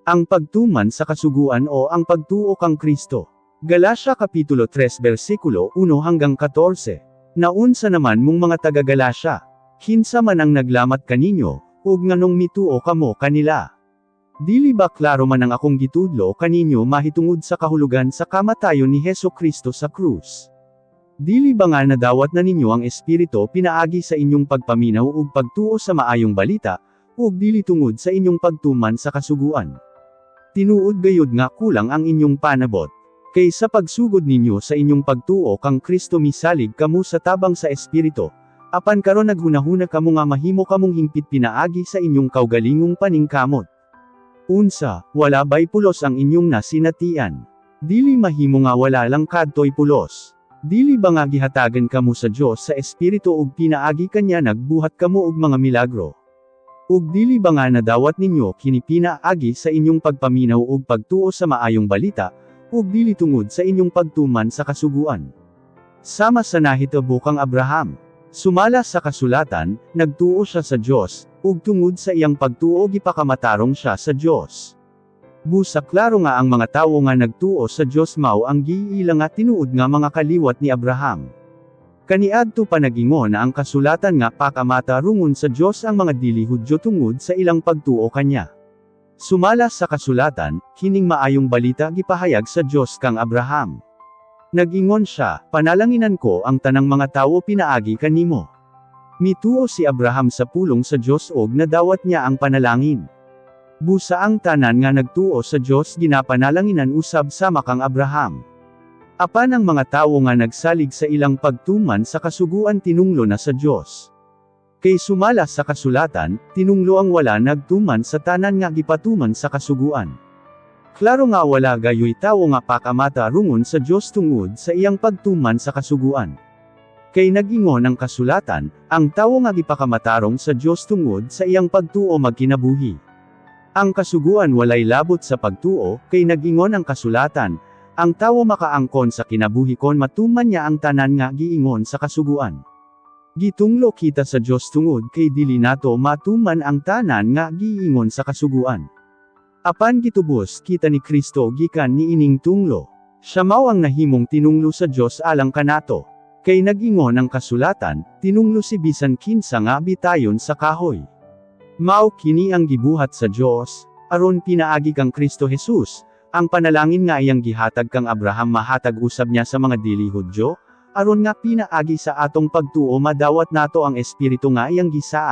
Ang pagtuman sa kasuguan o ang pagtuo kang Kristo. Galatia Kapitulo 3 versikulo 1 hanggang 14. Naunsa naman mong mga taga-Galatia? Kinsa man ang naglamat kaninyo, ug nganong mituo kamo kanila? Dili ba klaro man ang akong gitudlo kaninyo mahitungod sa kahulugan sa kamatayon ni Heso Kristo sa krus? Dili ba nga nadawat na ninyo ang Espiritu pinaagi sa inyong pagpaminaw ug pagtuo sa maayong balita, ug dili tungod sa inyong pagtuman sa kasuguan? Tinuod gayud nga kulang ang inyong panabot. Kay sa pagsugod ninyo sa inyong pagtuo kang Kristo misalig kamo sa tabang sa Espiritu, apan karon naghunahuna kamo nga mahimo kamong hingpit pinaagi sa inyong kaugalingong paningkamot. Unsa, wala ba'y pulos ang inyong nasinatian? Dili mahimo nga wala lang kadtoy pulos. Dili ba nga gihatagan kamo sa Dios sa Espiritu ug pinaagi kanya nagbuhat kamo og mga milagro? Ug dili ba nga nadawat ninyo kini pinaagi sa inyong pagpaminaw ug pagtuo sa maayong balita, ug dili tungod sa inyong pagtuman sa kasuguan? Sama sa nahitabo kang Abraham. Sumala sa kasulatan, nagtuo siya sa Dios, ug tungod sa iyang pagtuo gipakamatarong siya sa Dios. Busa klaro nga ang mga tawo nga nagtuo sa Dios mao ang giila nga tinuod nga mga kaliwat ni Abraham. Kaniadto pa nag-ingon na ang kasulatan nga pakamatarungon sa Dios ang mga dili Hudyo tungod sa ilang pagtuo kanya. Sumala sa kasulatan, kining maayong balita gipahayag sa Dios kang Abraham. Nag-ingon siya, "Panalanginan ko ang tanang mga tawo pinaagi kanimo." Mituo si Abraham sa pulong sa Dios og nadawat niya ang panalangin. Busa ang tanan nga nagtuo sa Dios ginapanalanginan usab sama kang Abraham. Apan ang mga tawo nga nagsalig sa ilang pagtuman sa kasuguan tinunglo na sa Dios. Kay sumala sa kasulatan, tinunglo ang wala nagtuman sa tanan nga gipatuman sa kasuguan. Klaro nga wala gayoy tawo nga pakamatarungon sa Dios tungod sa iyang pagtuman sa kasuguan. Kay nag-ingon ang kasulatan, ang tawo nga gipakamatarong sa Dios tungod sa iyang pagtuo magkinabuhi. Ang kasuguan walay labot sa pagtuo, kay nag-ingon ang kasulatan, ang tawo makaangkon sa kinabuhi kon matuman niya ang tanan nga giingon sa kasuguan. Gitunglo kita sa Dios tungod kay dili nato matuman ang tanan nga giingon sa kasuguan. Apan gitubos kita ni Kristo gikan niining tunglo. Siya mao ang nahimong tinunglo sa Dios alang kanato. Kay nag-ingon ang kasulatan, tinunglo si bisan kinsa nga bitayon sa kahoy. Mao kini ang gibuhat sa Dios, aron pinaagi kang Kristo Jesus, ang panalangin nga iyang gihatag kang Abraham mahatag usab niya sa mga dili Hudyo, aron nga pinaagi sa atong pagtuo madawat nato ang Espiritu nga iyang gisaad.